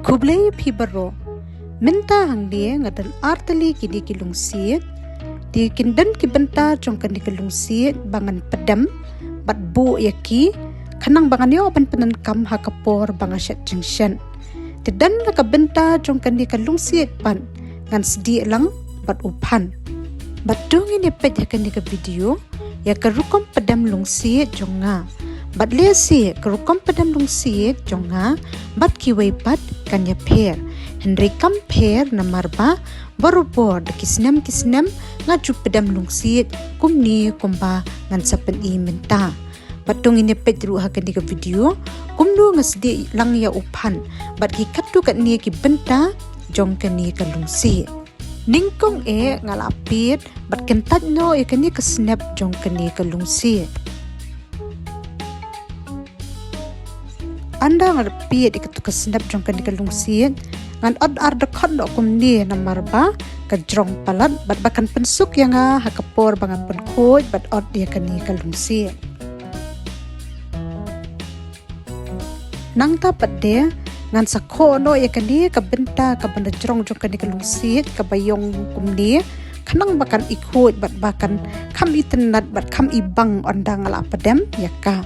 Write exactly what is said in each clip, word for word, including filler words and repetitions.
Khublei phi baroh. Mynta hangne nga don artylli kine ki lungsiej. Te kin don ki bynta jong kane ka lungsiej ba ngan pdem bad buh ïa ki, khnang ba ngan ïoh ban pyndonkam ha ka por ba nga shet jingshet. Te don la ka bynta jong kane ka lungsiej pat, ngan sdieh lang bad u phan. Bad to ngin ïa peit ha kane ka video ïa ka rukom pdem lungsiej jong nga. Bad lehse ka rukom pdem lungsiej jong nga bad kiwei pat kan ïapher. Hynrei kam pher namar ba barabor da ki snem ki snem nga ju pdem lungsiej kumne kumba ngan sa pyni mynta. Bad to ngin ïa peit ruh ha kane ka video kumno nga sdieh lang ïa u phan bad ki katto katne ki bynta jong kane ka lungsiej. Nyngkong eh nga la peit bad kyntait noh ïa kane ka snep jong kane ka lungsiej. Ynda nga la peit ïa katu ka snep jong kane ka lungsiej, ngan ot ar dkhot noh kumne namar ba ka jrong palat bad ba kan pynsuk ïa nga ha ka por ba ngan pynkhuid bad ot ïa kane ka lungsiej. Nangta pat de ngan sa khoh noh ïa kane ka bynta kaba na jrong jong kane ka lungsiej kaba ïong kumne, khnang ba kan i khuid bad ba kan kham itynnad bad kham ibang ynda nga la pdem ïa ka.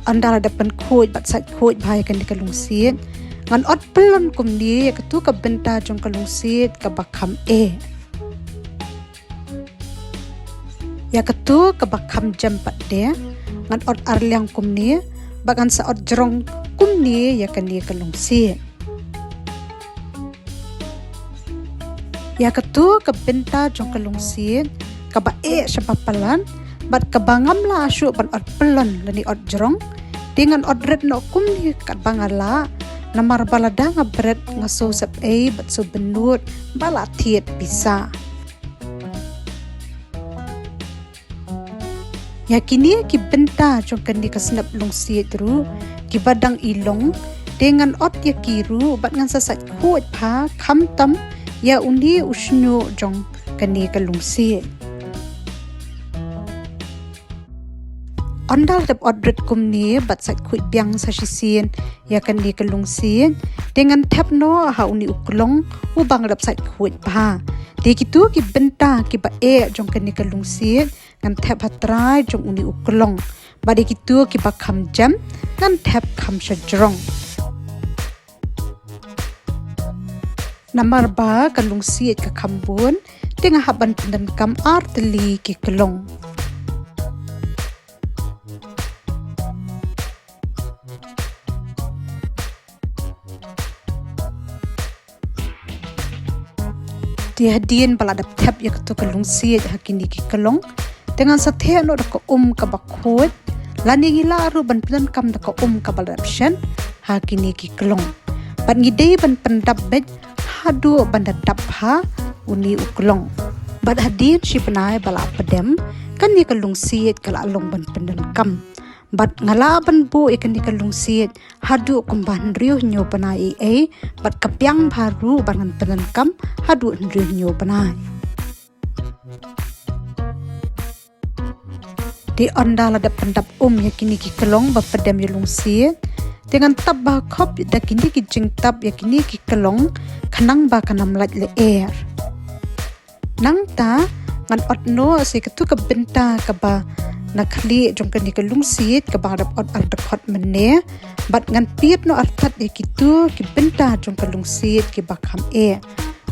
Ynda la dep pynkhuid bad sait khuid bha ïa kane ka lungsiej, ngan ot pyllun kumne ïa katu ka bynta jong ka lungsiej kaba kham eh. Ïa katu kaba kham jem pat de ngan ot arliang kumne bad ngan sa ot jrong kumne ïa kane ka lungsiej. Ïa katu ka bynta jong ka lungsiej kaba eh shaba palat bad kaba ngam lah shuh ban ot pyllun lane ot jrong, te ngan ot rit noh kumne katba nga lah, namar ba lada nga bret nga sngew sep ei bad sngew bynnud ba la thied pisa. Ïa kine ki bynta jong kane ka snep lungsiej ruh kiba dang i long, te ngan ot ïa ki ruh bad ngan sa sait khuid bha khamtam ïa une u shñiuh jong kane ka lungsiej. Ynda la dep ot rit kumne bad sait khuid biang sa shisien ïa kane ka lungsiej, te ngan thep noh ha une u klong uba nga dep sait khuid bha. Te kitu ki bynta kiba eh jong kane ka lungsiej ngan thep ha trai jong une u klong. Bad ïa kitu kiba kham jem ngan thep kham sha jrong. Namar ba ka lungsiej ka kham bun, te nga hap ban pyndonkam artylli ki klong. Te hadien ba la dep thep ïa katu ka lungsiej ha kine ki klong, te ngan sa theh noh da ka um kaba khuid, lane ngi lah ruh ban pyndonkam da ka um kaba la dep shet ha kine ki klong. Bad ngi dei ban pyndap beit haduh ban da dap bha une u klong. Bad hadien shi bnai ba la pdem, kane ka lungsiej ka la long ban pyndonkam. Bad nga lah ban buh ïa kane ka lungsiej haduh kumba hynriew hynñiew bnai ei ei, bad ka biang bha ruh ba ngan pyndonkam haduh hynriew hynñiew bnai. Te ynda la dep pyndap um ïa kine ki klong ba pdem ïa lungsiej, te ngan tap bha khop da kine ki jingtap ïa kine ki klong khnang ba kan ym lait lyer. Nangta ngan ot noh sa ïa katu ka bynta kaba na khlieh jong kane ka lungsiej kaba nga dep ot ar dkhot mynne, bad ngan pied noh artat ïa kitu ki bynta jong ka lungsiej kiba kham eh.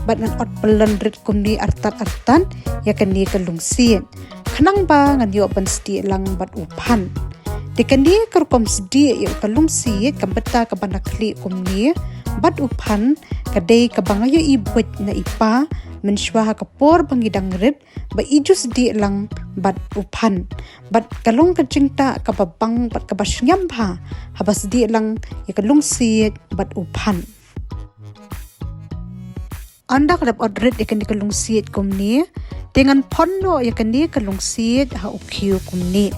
Bad ngan ot pyllun rit kumne artat artat ïa kane ka lungsiej, khnang ba ngan ïoh ban sdieh lang bad u phan. Te kane ka rukom sdieh ïa ka lungsiej ka bynta kaba na khlieh kumne bad u phan, ka dei kaba nga ïohi buit na i pa mynshuwa ha ka por ba ngi dang rit ba i ju sdieh lang bad u phan. Bad ka long ka jingtah kaba bang bad kaba shngiam bha haba sdieh lang ïa ka lungsiej bad u phan. Ynda ka dep ot rit ïa kane ka lungsiej kumne, te ngan phon noh ïa kane ka lungsiej ha u khiew kumne.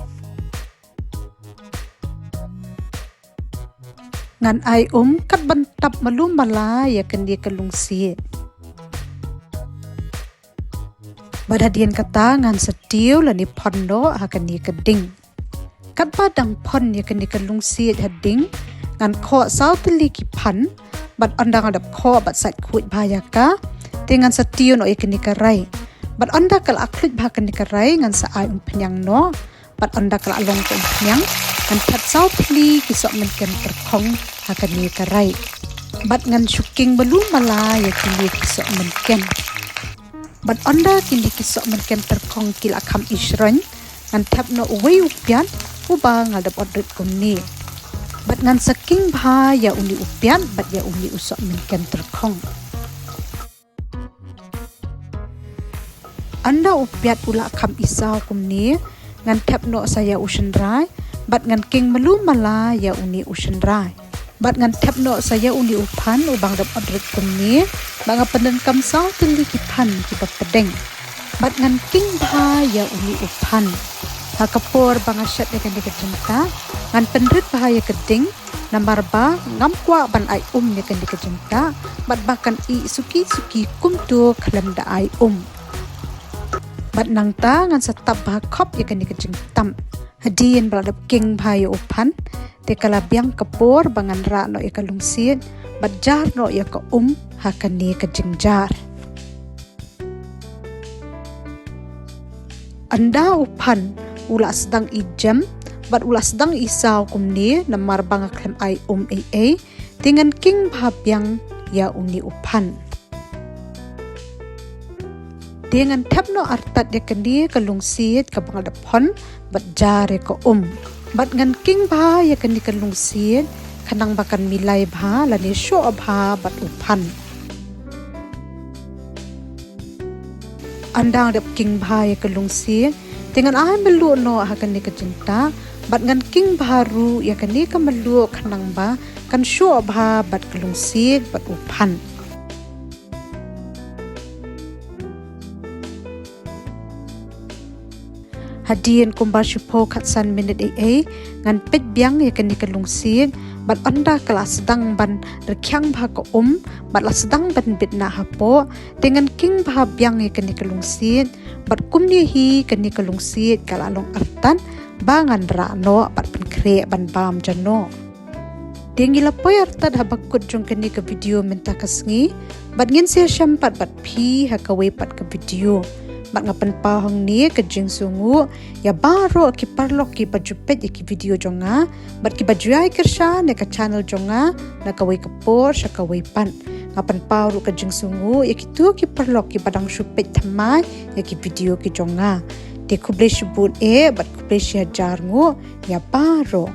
Ngan ai um kat ban tap malu mala ïa kane ka lungsiej. Bad hadien kata ngan sa tiew lane phon noh ha kane ka ding. Katba dang phon ïa kane ka lungsiej ha ding, ngan khoh saw tylli ki phan, bad ynda nga dep khoh bad sait khuid bha ïa ka, te ngan sa tiew noh ïa kane ka rai. Bad ynda ka la khluit bha kane ka rai, ngan sa ai umphniang noh, bad ynda ka la long ka umphniang, ngan thep saw tylli ki sohmynken tyrkhong ha kane ka rai. Bad ngan shu king malu mala ïa kine ki sohmynken. Bad ynda kine ki sohmynken tyrkhong ki la kham isroin, ngan thep noh uwei u piat uba nga la dep ot rit kumne. Bad ngan sa king bha ïa une u piat bad ïa une u sohmynken tyrkhong. Ynda u piat u la kham isaw kumne, ngan thep noh sa ïa u shynrai, bad ngan king malu mala ïa une u shynrai. Bad ngan thep noh sa ïa une u phan uba nga la dep ot rit kumne, bad nga pyndonkam saw tylli ki phan kiba pdeng. Bad ngan king bha ïa une u phan. Ha ka por ba nga shet ïa kane ka jingtah, ngan pynrit bha ïa ka ding, namar ba ngam kwah ban ai um ïa kane ka jingtah, bad ba kan ih suki suki kumto khlem da ai um. Bad nangta ngan sa tap bha khop ïa kane ka jingtap. Hadien ba la dep king bha ïa u phan, te ka la biang ka por ba ngan rah noh ïa ka lungsiej, bad jar noh ïa ka um ha kane ka jingjar. Ynda u phan u la sdang ijem, bad u la sdang isaw kumne, namar ba nga khlem ai um ei ei, te ngan king bha biang ïa une u phan. Te ngan thep noh artat ïa kane ka lungsiej kaba nga la dep phon, bad jar ïa ka um. Bad ngan king bha ïa kane ka lungsiej, khnang ba kan milai bha, lane shoh bha bad u phan. Ynda nga dep king bha ïa ka lungsiej, te ngan ai mluh noh ha kane ka jingtah, bad ngan king bha ruh ïa kane ka mluh khnang ba kan shoh bha bad ka lungsiej bad u phan. Hadien kumba shiphew khatsan minit ei ei, ngan peit biang ïa kane ka lungsiej, bad ynda ka la sdang ban rkhiang bha ka um, bad la sdang ban bit na hapoh, te ngan king bha biang ïa kane ka lungsiej, bad kumne hi kane ka lungsiej ka la long artat, ba ngan rah noh bad pynkhreh ban bam ja noh. Te ngi la poi artat ha bakut jong kane ka video mynta ka sngi, bad ngin sa ïashem pat bad phi ha kawei pat ka video. Bad nga pynpaw hangne ka jingsngewnguh ïa baroh ki paralok kiba ju peit ïa ki video jong nga, bad kiba ju ïai kyrshan ïa ka channel jong nga na kawei ka por sha kawei pat. Nga pynpaw ruh ka jingsngewnguh ïa kito ki paralok kiba dang shu peit thymmai ïa ki video ki jong nga. Te khublei shibun eh, bad khublei shihajar nguh ïa baroh.